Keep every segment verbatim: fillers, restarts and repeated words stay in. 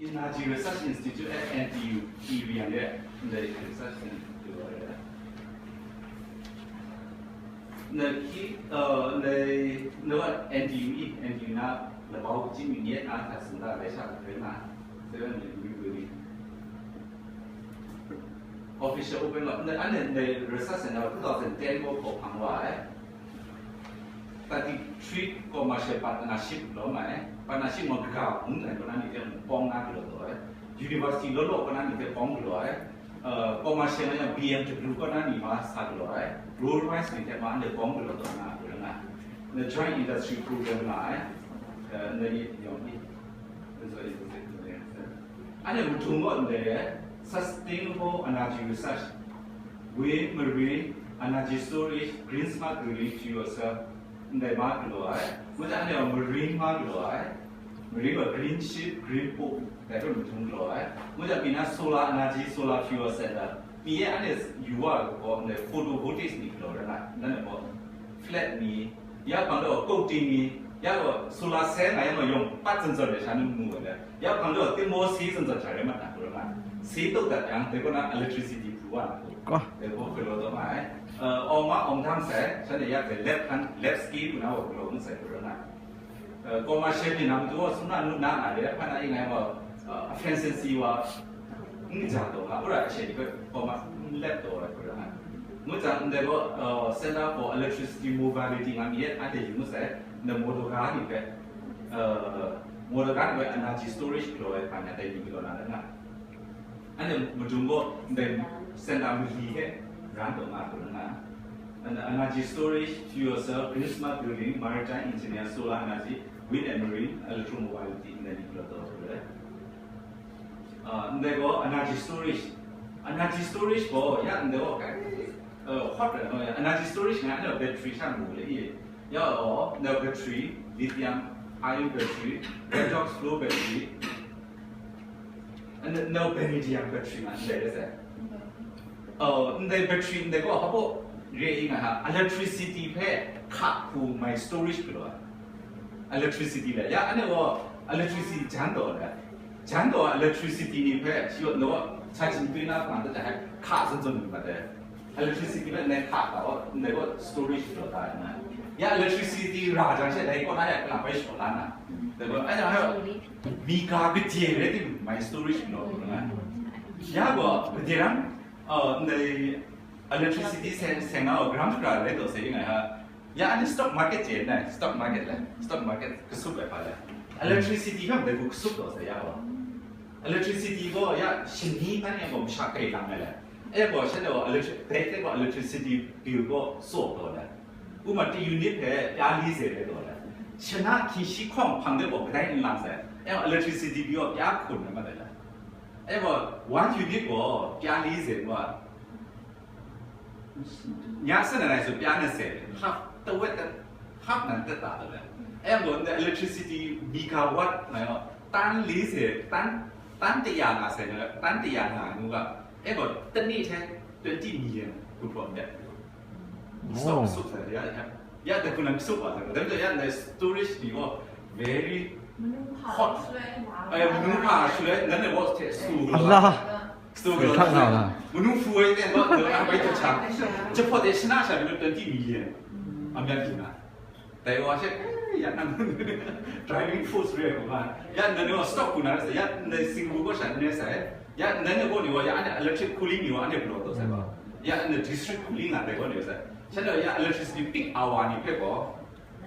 Energy Research Institute at N T U area ရဲ့ Energy Research Institute ပါလေ။ နခိ uh, ในในว่า N T U อี N T U นะ ระบาดจริงมีเนี่ยอาจจะสุดท้ายชาติเป็นมาเซเว่นหนึ่งวิวดี official open ว่าในอันในใน research center 2010ကိုခေါ်ဖန်သွားတယ်။ 33 commercial partnership လို့မှာ partnership မှာကကဘူးနဲ့ကနန်းနေတဲ့အပေါ်ငါကလို့တော့ university လို့လို့ကနန်းနေတဲ့အပေါ်ကလို့အဲ commercial နဲ့ B M W ကနန်းနေမှာစားကလို့အဲ Rolls Royce နေတဲ့အမှာနဲ့ပေါ်ကလို့တော့ငါကလို့ငါ the joint industry program မှာအဲနေရောင်နေဆိုရင်အဲ့ဒါမထုံတော့တယ် sustainable energy research wind marine energy storage green smart building fuel cell ในบ้านกลัวไอ้เมื่อจะอันเดียว marine บ้านกลัวไอ้ marine แบบ green ship green boat แต่ก็มันทุงกลัวไอ้เมื่อจะปีนั้น solar energy solar fuel cell ปีนี้อันเนี้ยอยู่ว่าก็ใน photovoltaic นี่กลัวแล้วนะนั่นแหละก็ flat นี่ยาพังก็ coating นี่ยาก็ solar cell ไงมันยงปัดจนจนเลยชั้นหนึ่งหมู่เลยยาพังก็ ติโมซีจนจนใช้ได้มาต่างกันละซีตกแต่ยังแต่ก็นะ electricity ผู้ว่า ก็แต่พวกเคยรู้ตัวไหมเอ่อออกมาออกทางแสงฉันเนี่ยอยากเป็น lab ทัน lab skill คุณเอาลงใส่ตัวนั้นเอ่อ commercial นี่นะมันตัวสมนานุนานอะไรพันอะไรไงว่าเอ่อ efficiency ว่านี่จากตัวละอะไรเช่นก็ commercial lab ตัวอะไรตัวนั้นเมื่อจากแต่ก็เอ่อ Center for Electricity Mobility งานนี้อาจจะอยู่เมื่อแสงใน motor car นี่เป็นเอ่อ motor car เป็น energy storage ตัวอะไรพันอะไรอยู่ตัวนั้นนะ အဲ့ဒါမတုံကို then center မလီဟဲ run တော့မှာလို့နော်။ And energy storage, fuel cell, green smart building, maritime engineer, solar energy, wind and marine, electromobility နဲ့ဒီလိုတော့ဆိုရယ်။ အာ and then energy storage, energy storage ကိုရန်တော့ကဲ hot တယ်နော်။ Energy storage ကအဲ့တော့ battery ချမှုလေ။ ရတော့ the battery, lithium ion battery, redox flow battery, and the no vanadium battery မှာရှိတယ်တဲ့။ အော် the battery တဲ့ကောဟောဖို့ရေအင်းဟာ electricity ဖဲခါဖူ my storage ပြောတာ။ Electricity လေ။ ရအဲ့တော့ electricity ဂျန်တော့လေ။ ဂျန်တော့ electricity နေဖဲရှိတော့ charging ပေးနာမှာတဲ့ခါစွန်းစွန်းနေပါတယ်။ Electricity ပဲနဲ့ခါတော့ နေတော့ storage တော့တာနော်။ ရ electricity ရာချင်ချက်တိုင်းကောနာရကလာပဲရှိတော့လားနော်။ ဒါပေမဲ့အဲ့ဒါဟဲ့ မီဂါကကြေတဲ့ဒီ my storage လို့နော်။ ရကောကကြေရန် အော် နေ electricity ဆယ်ဆယ်ငါး gram တရာလဲတော့စေငါဟာ။ ရအဲ့ stock market ကြေနေ stock market လဲ stock market ကစုပ်ပဲပါလဲ။ Electricity ကဘယ်ကိုကစုပ်တော့စေရပါ electricity ကိုရရှင်နီးဖန်ရကိုမရှာကြိုက်လာမယ်လေ။ အဲ့ပေါ်ဆက်တော့ electric ဘယ်တဲ့ကော electricity bill ကိုစော့တော့လေ။ ဥပမာတစ် unit ပဲပြားလေးဆယ်ပဲတော့လေ။ ရှနာခီရှိခွန်ဖန်တဲ့ပေါ်ကတိုင်းလမ်းဆိုင်အဲ့ electricity bill ကိုပြားခုန်နေမှတယ်လေ။ အဲ့ပေါ် one unit ကိုပြားလေးဆယ်က ညစနေတိုင်းဆိုပြားနှစ်ဆယ် half တဝက်တ half နံတက်တာတယ်။ အဲ့တော့ electricity megawatt နော် တန်းလေးဆယ် တန်း တန်းတစ်ရာငါးဆယ် တန်းတစ်ရာငါးမျိုးကအဲ့တော့တစ်နေ့ထဲ twenty million ကို profit ရ stock စုပ်တယ်ရရတဲ့ခုနကစုပ်ပါတယ်။ ဒါပေမဲ့ရတဲ့ storage တွေက very hot အဲမနုၤဟာဆိုလဲနည်းနည်း what ထဲ store အလား store က ခက်လာလား မနုၤဖူဝဲတဲ့တော့အဝဲတချာချက်ဖို့တဲ့ရှနာရှာပြီးတော့ twenty million အမြတ်တင်တာ แต่ว่าใช่ยานั่น driving force เรื่องของมันยานั่นเนี่ย stock กูนะแต่ยาใน Singapore ก็ใช้ในสายยานั่นเนี่ยพวกนี้ว่ายาอันเนี่ย electric cooling นี่ว่าอันเนี่ยบล็อกตัวใช่ป่ะยาอันเนี่ย district cooling อ่ะแต่ก็เนี่ยใช่ฉันเลยยา electricity peak hour นี่เพ่บอก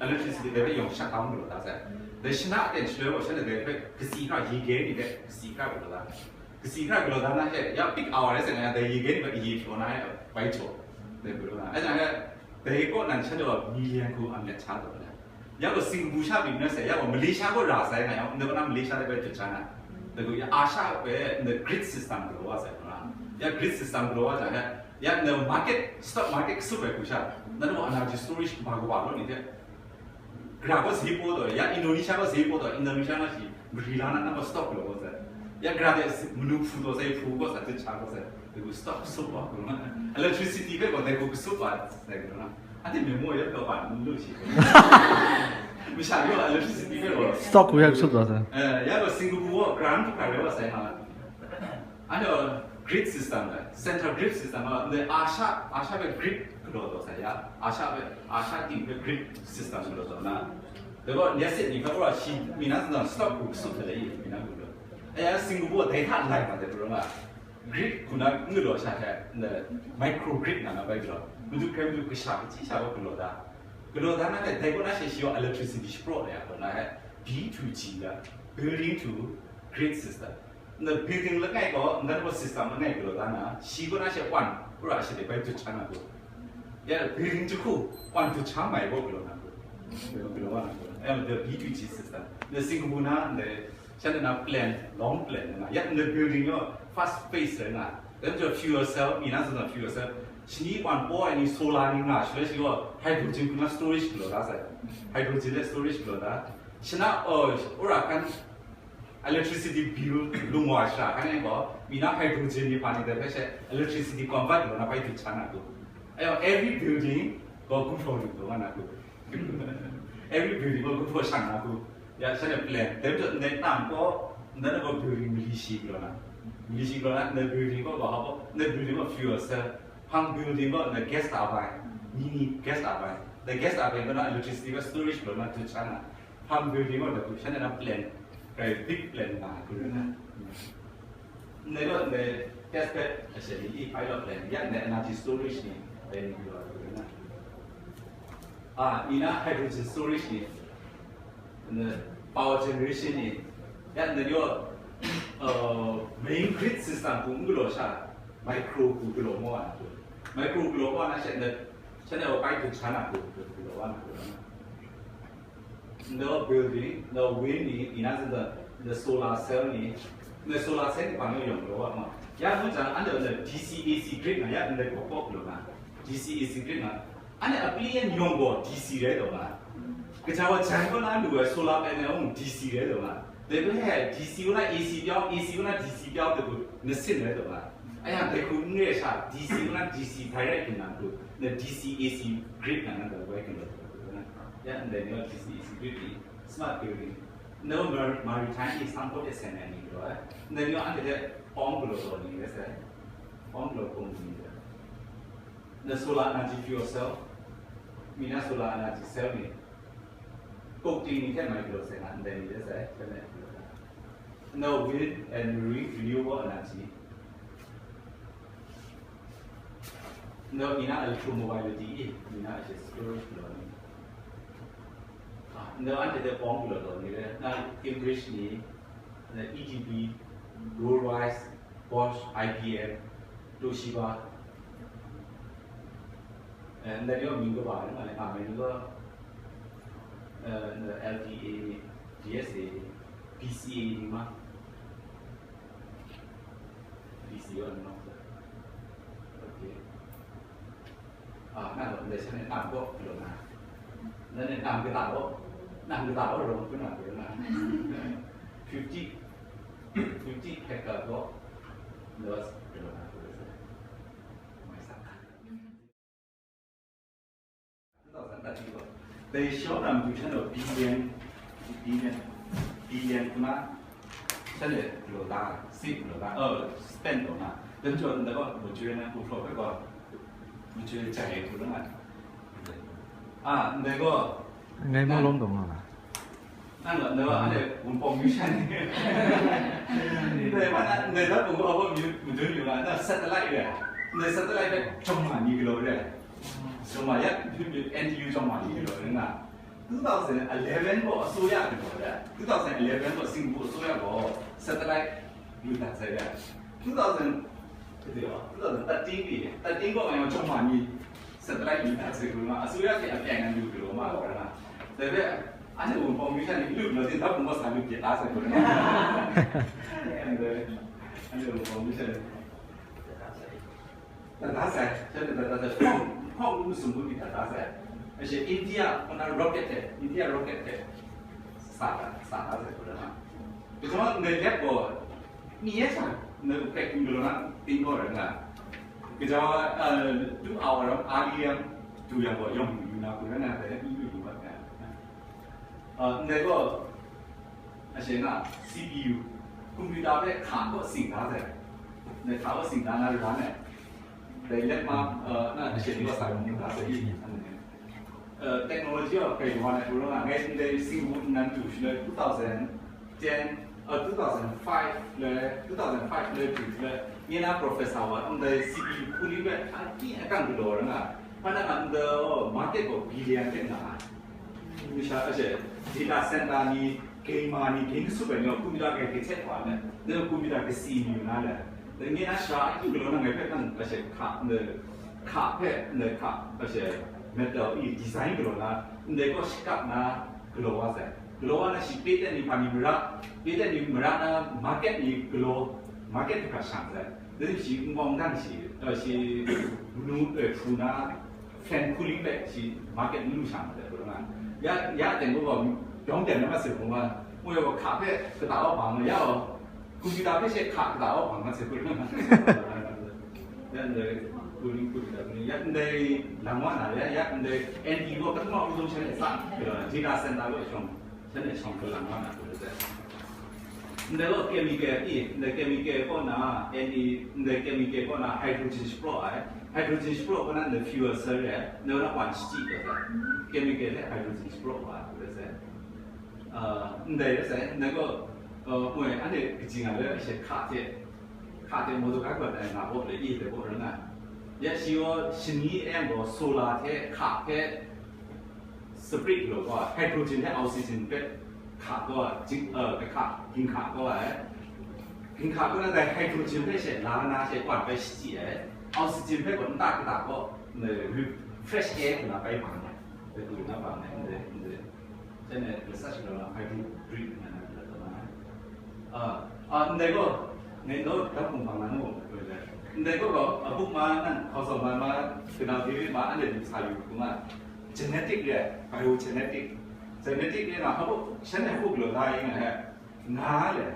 electricity แต่ก็ยอม shut down บล็อกตัวใช่แต่ชนะแต่ช่วยว่าฉันเลยเพ่กสีข้าวยีเกนี่เพ่กสีข้าวบล็อกตัวกสีข้าวบล็อกตัวนั้นใช่ยา peak hour ได้เสร็จนะแต่ยีเกนี่เพ่ยีบล็อกนะไปโฉบแต่บล็อกนะอาจารย์ แต่ก็นั่นฉันเลยว่า million กูอันเนี่ยช้าตัวนะ ရတော့ စင်ကာပူချပြီးမနှက်ဆက်ရတော့ မလေးရှားကိုရာဆိုင်နိုင်အောင်ဒီကနမလေးရှားလည်းပဲတခြားနာတကူရအာရှပဲ the grid system ကလောဝါဆိုင်နော်ရ grid system ကလောဝါကြဟဲရ the market stock market ကစုပဲကူရှာနတော့ energy storage ဘာကဘာလို့နေတဲ့ကြရာကဈေးပေါ်တော့ရ Indonesia ကဈေးပေါ်တော့ Indonesia နာရှိမရီလာနာက stock ကလောဝါဆိုင်ရကြရာတဲ့မနုဖူတော့ဆိုင်ဖူကစားတခြားကစားတကူ stock စုပါကူနော် electricity ပဲကတဲ့ကူကစုပါဆိုင်ကူနော် အတိတ်မေမောရတော့ပါလို့ရှိတယ် Masha gaw electricity hpe gaw, stock hku ya kasup taw sai. Eh, ya gaw Singapore gaw grant hkra rai wa sai ma. Anhte grid system le, central grid system la, ndai Asia, Asia hpe grid galaw taw sai ya. Asia hpe, Asia ting hpe grid system galaw taw na. Dai gaw, nyet sit ni hpe gaw shi, mi na zan stock hku kasup hte le i, mi na hku gaw. Eh, ya Singapore dai hta lai ma dai hpung nga. Grid hku na n galaw sha hte, ndai micro grid nga na bai galaw. Madu hkrai madu kasha, kachyi sha gaw galaw da. Galaw da na hte, dai gaw na she shi gaw electricity shapraw de ya gaw na he, B to G da, building to grid system. Ndai building langai gaw, ndai gaw system langai galaw da na, shi gaw na she wan, ura shi de bai dut sha na gaw. Ya building jahku, wan dut sha mai gaw galaw na gaw. Galaw, galaw wa na gaw. Eh, the B to G system. Ndai Singapore na, ndai Shanhte na plan, long plan nga, ya ndai building yaw first phase rai nga. Then to fuel cell, mi na zan fuel cell. Shani wan paw ai ni solar ni nga, shaloi shi gaw hydrogen hku na storage galaw da sai. Hydrogen le storage galaw da. Shana, oh, ura kan electricity bill lung wa sha, kan gaw, mi na hydrogen ni pa ni dai hpe she electricity convert galaw na bai du chan na tu. Ayo, every building gaw control ni galaw na tu. Every building gaw gumhpraw shang na hku, ya, shanhte plan. Dai majaw, ndai tam gaw, ndai gaw building mali shi galaw na. Mali shi galaw na, ndai building gaw, gaw, gaw, ndai building gaw fuel cell. Hpang building gaw, ndai gas turbine. Mini gas turbine. Ndai gas turbine gaw na electricity gaw storage galaw na, dut sha na. Hpang building gaw, ndai shanhte na plan. Kai big plan nga, galaw na. Ndai gaw, ndai test bed, actually, i pilot plan, ya ndai energy storage ni, dai ni galaw ai na. Ah, ina hydrogen storage ni, ndai power generation ni, ya ndai gaw, uh, main grid system hku n galaw sha, micro hku galaw maw ai na. Micro galaw maw na she, ndai, shanhte gaw pai dut sha na hku galaw wa na. Ndai building, ndai wind ni, ina zan zan, ndai solar cell ni, ndai solar cell ni hpang yawng yawng galaw wa ma. Ya ngu jang, anhte ndai D C A C grid na, ya ndai kawk kawk galaw na. D C A C grid na. Anhte appliance yawng gaw D C rai taw ma. Kaja wa jan kaw na lu ai solar panel yawng D C rai taw ma. Dai hpe he D C kaw na A C pyau, A C kaw na D C pyau, dai hku na sin rai taw ma. Aya, dai hku n re sha, D C kaw na D C direct hkrin na hku, na D C A C grid na, na dai wai hkrin na hku na. Ya, ndai ni gaw D C A C grid ni, smart building. Ndai gaw mar-, maritime ni, sanhkawt e seng ai ni galaw ai. Ndai ni gaw anhte hte pawng galaw taw ni rai sai. Pawng galaw taw ni rai. Na solar energy fuel cell, mi na solar energy cell ni, kok ting ni hte mai galaw sai na, ndai ni rai sai, hte mai galaw sai. Na wind and marine renewable energy, na mi na electromobility, mi na electric storage galaw ni. Ah, na anhte hte pawng galaw taw ni rai, na English ni, na E D P, Rolls-Royce, Bosch, I B M, Toshiba, eh, ndai ni gaw mying kaba rai nga le, nga mai ni gaw, eh, L T A ni, D S A ni, B C A ni ma, B C A ni ma. Okay. Ah, na gaw, ndai shanhte tam gaw galaw na. Nanhte tam kata gaw, tam kata gaw rawng hkun na galaw na. Fifty, fifty hectare gaw, ndai galaw na, galaw na. Mai sa. Dai shawng na matu shanhte billion, billion, billion hkun na, shanhte galaw da, save galaw da, oh, spend taw na. Dai majaw ndai gaw, majoi na, gumhpraw hpe gaw, majoi jai ai hku rai nga. Ah, ndai gaw, ngai ma lawm taw nga la. Nang gaw, ndai gaw, anhte wunpawng myu sha ni. Ndai ma na, ndai dat pung gaw, aw, myu, madun yu ga, na satellite re. Ndai satellite hpe jawng ma ni galaw re. Jawng ma ya, N T U jawng ma ni galaw re nga. Two thousand eleven gaw အစိုးရ galaw re. Two thousand eleven gaw Singapore အစိုးရ gaw satellite ယူတတ်စေတယ်။ Two thousand, two thousand thirteen ပြီလေ။ Thirteen ကမှရော ကျောင်းမှာ မြေ satellite ယူတတ်စေလို့ အစိုးရရဲ့ အပြိုင်အနိုင်ယူပြီးတော့မှ ပြောတာ။ ဒါပေမဲ့ အဲ့လိုပုံမျိုးနဲ့ လူ့လို့ ဒီဘက်မှာ စာလုပ်ပြတာဆိုတော့။ အဲ့လိုပုံမျိုးနဲ့ တတ်တာဆိုင် ကျန်တဲ့တတ်တာဆိုင် ဖောက် ဖောက်မှုစံမှုတွေတတ်တာဆိုင်။ အရှင် India က rocket တဲ့ India rocket တဲ့ စာတာ စာတာဆိုင် ပြောတာ။ ဒီမှာ ငယ်ရက်ပေါ် နှစ်ရက်စာ နှစ်ရက် ကင်မရာ တင်ပေါ်ရငါ။ ကကြော အဲ two hour တော့ earlier တူရပေါ် ရုံယူနာ ကိုရနာ တဲ့ ပြီးပြီ ဘာလဲ။ Ndai gaw, a she nga, C P U, computer hpe hka kaw sing da sai. Ndai hka kaw sing da na ra nai. Dai let ma, na, a she ni wa sa computer sai. Technology of kai wa na, ru nga, ngai ndai sing bu nan tu shi le two thousand ten, uh, two thousand five le, two thousand five le tu le, ni na professor wa, ndai C P U cooling hpe, a ki a kang galaw ra nga. Hpa na nga, ndai market gaw billion hte nga. Misha a she, data center ni, gamer ni, gain su bai ni, computer kai ke check wa ne, ne computer ke si ni na le. Ne nge na sha a ki galaw na ngai hpe kan a she hka, ne hka hpe, ne hka a she metal i design galaw na, ndai gaw shakap na galaw wa sai. Galaw wa na shi patent ni hpa ni mara, patent ni mara na market ni galaw, market hpe shang sai. Dai shi n gawng dan shi, uh, shi nu, uh, hpu na, fan cooling hpe shi market n lu shang de, ru nga. Ya, ya teng gaw, yawng teng na ma se hpung wa, mu ya gaw hka hpe kata wa bang, ya gaw, computer hpe she hka kata wa bang ma se hpung nga. Ya ndai cooling, computer cooling, ya ndai lang wa na, ya, ya ndai N T gaw, katma u zong shen e sa, data center gaw shawng, shen e shawng kalang wa na, ru de. Ndai gaw chemical i, ndai chemical kaw na, N E, ndai chemical kaw na hydrogen shapraw ai. Hydrogen shapraw kaw na ndai fuel cell re, ndai kaw na wan shachyi kau sai. Chemical hte hydrogen shapraw wa, ru sai. Uh, ndai re sai, ndai gaw, uh, moi, anhte kaji nga le, a she hka hte, hka hte motor car kaw na nga baw le, i de baw rai nga. Ya shi gaw shani e yang gaw solar hte, hka hte, Split galaw gaw ai, hydrogen hte oxygen hpe hka gaw ai, jing, uh, kahka, ginhka gaw ai. Ginhka gaw na dai hydrogen hpe she la na she wan bai shachyi ai, oxygen hpe gaw nta kata gaw, ne, re-, fresh air hku na bai bang ai, bai du na bang ai, ndai, ndai. Chane research galaw na hydrogen na na galaw na ai. Ah, ah, ndai gaw, ngai gaw dap hpung bang na nu, ndai gaw gaw, a buk ma nang hkaw sawm ma ma, kanau David ma, anhte lu sa yu hku ma. Genetic le, biogenetic. Genetic le na, hpa shan e hkuk law la yin ai, nga le,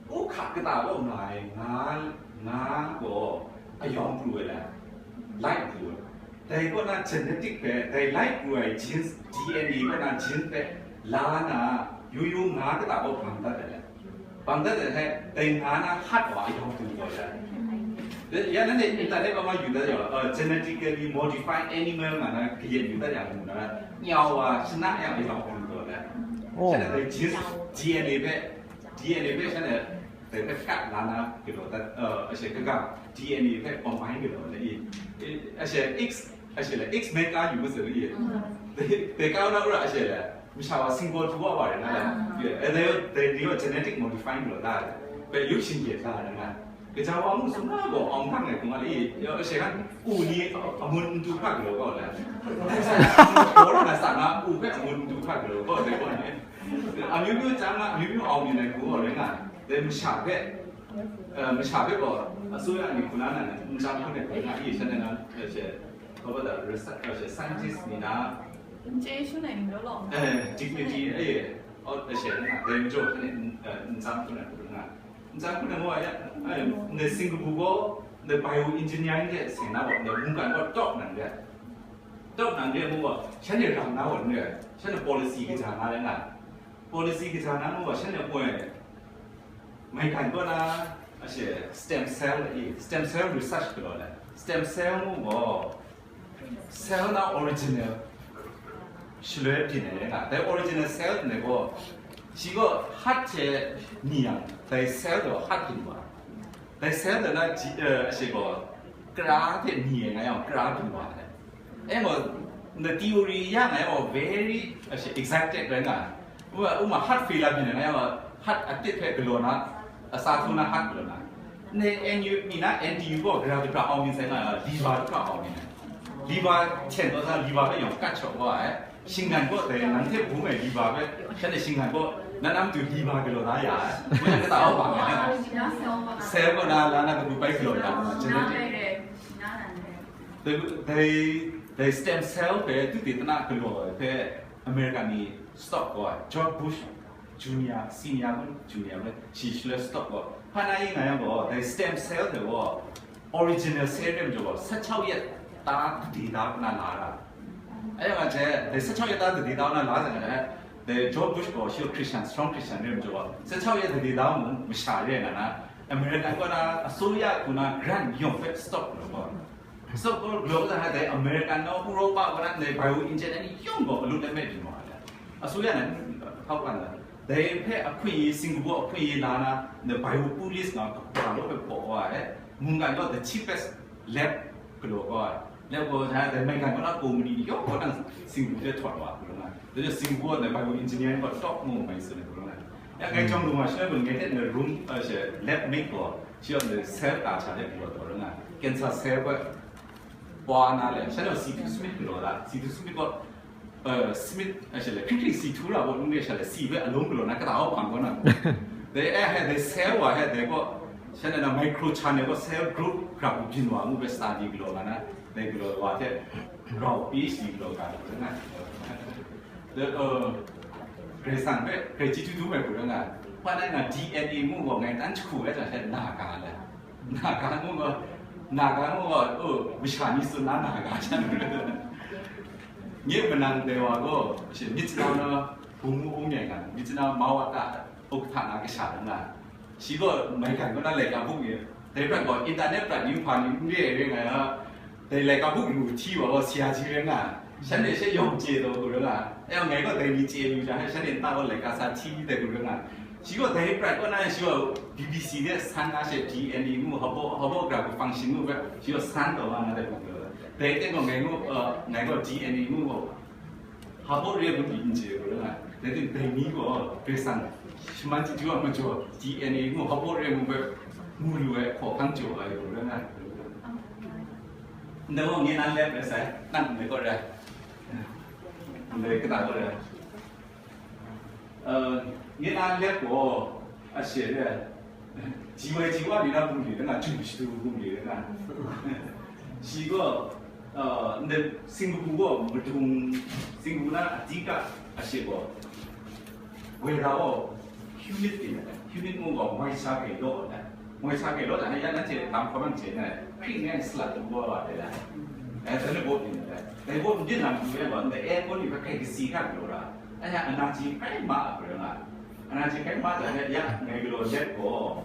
u hka kata gaw nga ai, nga, nga gaw ayawng pru ai le, light pru ai. Dai kaw na genetic hpe, dai light pru ai genes, D N A kaw na gene hpe la na, yu yu nga kata gaw bang dat ai le. Bang dat ai hte, dai nga na hat wa ayawng pru gaw le. Ya, nanhte internet kaw ma yu dat yaw, uh, genetically modified animal nga na kayen yu dat yang mu na, nyau wa, shana yang ayawng pru gaw le. Oh. Shanhte dai genes, D N A hpe, D N A hpe shanhte dai hpe kat la na galaw dat, uh, a she kaga D N A hpe combine galaw na i, a she X, a she le X men ka yu ma se i. Dai, dai ka na ura a she le, masha wa single tu wa wa re na le. Ah. Dai, dai, dai genetic modifying galaw da le. Bai yu shingkye da le na. Kaja wa mu sung na gaw awng hkang ai hkung a le i, a she kan u ni amun n du hkra galaw gaw le. Gaw na sa na u hpe amun n du hkra galaw gaw dai gaw ni. အမျိုးမျိုး ကြားမှာ အမျိုးမျိုး အောင်မြင်နိုင်ဖို့ ပေါ့လေ ငါ ဒဲ မရှာ ဖက် အဲ မရှာ ဖက် ပေါ့ အစိုးရ အနေ ခုန နဲ့ မရှာ ဖက် နဲ့ ခုန အေး ရှမ်း နဲ့ နော် အဲ ရှေ့ ဘာ ဘာ research အဲ ရှေ့ scientist နေတာ ကျေးဇူး နဲ့ ပြောလို့ အဲ dignity အဲ အဲ ရှေ့ နဲ့ ဒဲ မကျော် နဲ့ အဲ မရှာ ဖက် နဲ့ ခုန မရှာ ဖက် နဲ့ ဟို အဲ အဲ နဲ့ Singapore ကို နဲ့ bioengineering ရဲ့ ဆင်တာ ပေါ့ နဲ့ မူကန် တော့ top နိုင်တယ် top နိုင်တယ် ဟို ရှမ်း နဲ့ ရန်နာ ပေါ့ နဲ့ ရှမ်း နဲ့ policy ကစား နား လဲ ငါ policy ကစား နား ဟို ရှမ်း နဲ့ ပွဲ မိုင်ခံ ပေါ့ နား အရှေ့ stem cell အေး stem cell research ကလို့လဲ stem cell မို့ ပေါ့ cell နား original ရှလွဲ ပြင် နေ လဲ ငါ တဲ့ original cell နဲ့ ပေါ့ ရှိ က heart ချေ နီ အောင် တဲ့ cell တော့ heart ပြင် ပါ တဲ့ cell တော့ နား အရှေ့ ပေါ့ ကရာ တဲ့ နီ ငါ အောင် ကရာ ပြင် ပါ တဲ့ အဲ ပေါ့ the theory ရ ငါ အောင် very အရှေ့ exact တဲ့ ငါ ဥပမာ ဥပမာ heart failure ဖြစ်နေ ငါ အောင် heart အတစ်ဖက် ကလော် နား အစားထိုး နား heart ကလော် နား နဲ့ NU မီ နား NTU ပေါ့ ကရာ တစ်ခါ အောင်မြင် ဆိုင် ငါ liver တစ်ခါ အောင်မြင် တယ် liver ချင်တော့ စား liver ပဲ ရောင် ကတ်ချော် သွား တယ် ရှင်ခံ ပေါ့ တဲ့ နံ ထက် ဘူး မယ် liver ပဲ ရှမ်း နဲ့ ရှင်ခံ ပေါ့ နား နား မတူ liver ကလော် သား ရ ဘယ် ကတာ အောင် ပါ မယ် cell ပေါ့ နား လာ နား တပူ ပိုက် ကလော် ရ genetic တဲ့ တဲ့ stem cell ပဲ သုတေသန ကလော် ပဲ အမေရိကန် နေ stop သွား George Bush Junior Senior မ Junior မ ရှိ ရှလွဲ stop သွား ဖာနာ ရေး ငါ ရောက် တော့ တဲ့ stem cell တဲ့ ပေါ့ original cell တဲ့ ကြော ပေါ့ ဆယ့်ခြောက်ရက် သား တည် သား က နား လာ တာ အဲ့ မှာ ကျ တဲ့ ဆယ့်ခြောက်ရက် သား တည် သား က နား လာ တဲ့ Dai George Bush gaw shi Christian, strong Christian re ai majaw, สิบเก้า yet dai da mung masha re ai nga na, American kaw na အစိုးရ hku na grant yawng hpe stop lu gaw, stop lu gaw, dai American naw Europa kaw na ndai bio engineering yawng gaw alu let me byin wa ai. အစိုးရ nan hkau kan ai. Dai hpe ahkun yi, Singapore ahkun yi la na, ndai bio police nga kaba law hpe hpaw wa ai. Mungkan gaw the cheapest lab galaw gaw ai. Lab gaw, dai American kaw na company ni yawng gaw nang Singapore hte htawt wa, galaw nga. Dai Singapore dai bio engineering gaw top mu mai sun ai, galaw nga. Ya, ngai jawng lu ma shi, ngai hte na room, uh, she, lab mate gaw, shi gaw na cell ka sha de galaw taw nga. Cancer cell gaw, pwa na le, sha gaw C two Smith galaw da, C two Smith gaw, uh, Smith, uh, she le, hkri hkri C two ra gaw, nung de sha le, C hpe alung galaw na, kata hkawhkam gaw na. Dai, eh, he, dai cell wa he, dai gaw, sha na micro channel gaw cell group grap byin wa ngu hpe study galaw nga na, dai galaw wa hte, rau PhD galaw ga lu nga. Dai, uh, Karai Kasang hpe, Karai chyeju du ai hku rai nga. Hpa nai nga DNA ngu gaw ngai tan jahku ai jang hte na ga le. Na ga ngu gaw, na ga ngu gaw, oh, masha ni tsun na na ga sha nu. Nye manang dai wa gaw, shi myit nau na, bung mu bung nyai nga, myit nau ma wa ta, uk hta na kasha nga. Shi gaw maigan kaw na laika buk ni, dai prat gaw internet prat ni hpa ni n re ai re nga, dai laika buk lu hti wa gaw, sya ji re nga, shanhte she yawng chye taw hku re nga, e, ngai gaw dai ni chye lu jang, shanhte nta gaw laika sa hti dai hku re nga. Shi gaw dai prat kaw na, shi gaw BBC de san na she DNA ngu, habo, habo gra gu function ngu hpe, shi gaw san taw nga na dai hku re nga. Dai teng gaw ngai ngu, eh, ngai gaw DNA ngu gaw, habo re ngu pyi n chye lu re nga. Dai ting dai ni gaw, Karai Kasang shaman chyeju a majaw, DNA ngu habo re ngu hpe mu lu ai hkawhkam jaw ai lu re nga. Ndai gaw nye nan lep rai sai, nang ndai gaw rai. Ndai kata gaw rai. Eh, nye nan lep gaw, a she re. G Y G wa ni na bungli de nga, jum shadu bungli de nga. Shi gaw, uh, ndai Singapore gaw madung, Singapore na adika a she gaw, weather gaw humid ni de, humid ngu gaw moisture kai law de. Moisture kai law de, ya na che lam hkawm che na, hkri ngai salat tu gaw wa de la. Eh, dai bawt ni de. Dai bawt ni lam tu gaw, ndai aircon ni hpe kai kasi hkra galaw ra. Aya, energy kai ma a hkra nga. Energy kai ma de, ya, ngai galaw let gaw.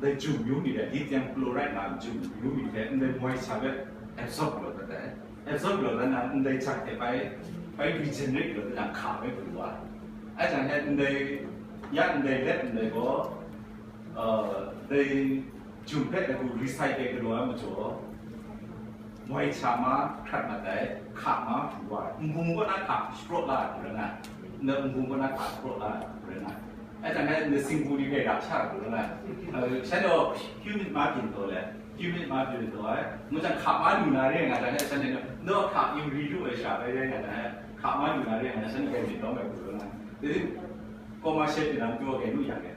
Dai jum yu ni de, lithium chloride na jum yu ni de, ndai moisture hpe absorb lu dat ai. Absorb lu dat na, ndai chak hte bai, bai regenerate lu dat na, hka bai pru wa. Ai jang he ndai, ya ndai let ndai gaw, uh, dai jum hpe dai hku recycle galaw ai majaw, moisture ma hkrat mat ai, hka ma pru wa ai. Nbung kaw na hka shapraw la ai hku rai nga, nbung kaw na hka shapraw la ai hku rai nga. Ai jang e, nna singgu ni hpe ra sha hku rai nga. Eh, shanhte gaw humid ma byin taw le, humid ma byin taw ai, ngu jang hka ma lu na re nga jang e, shanhte gaw, naw hka yu ri lu ai sha bai rai nga jang e, hka ma lu na re nga jang e, shanhte gaw myit lawm ai hku rai nga. Dai, commercial hte na matu gaw gai lu yang e.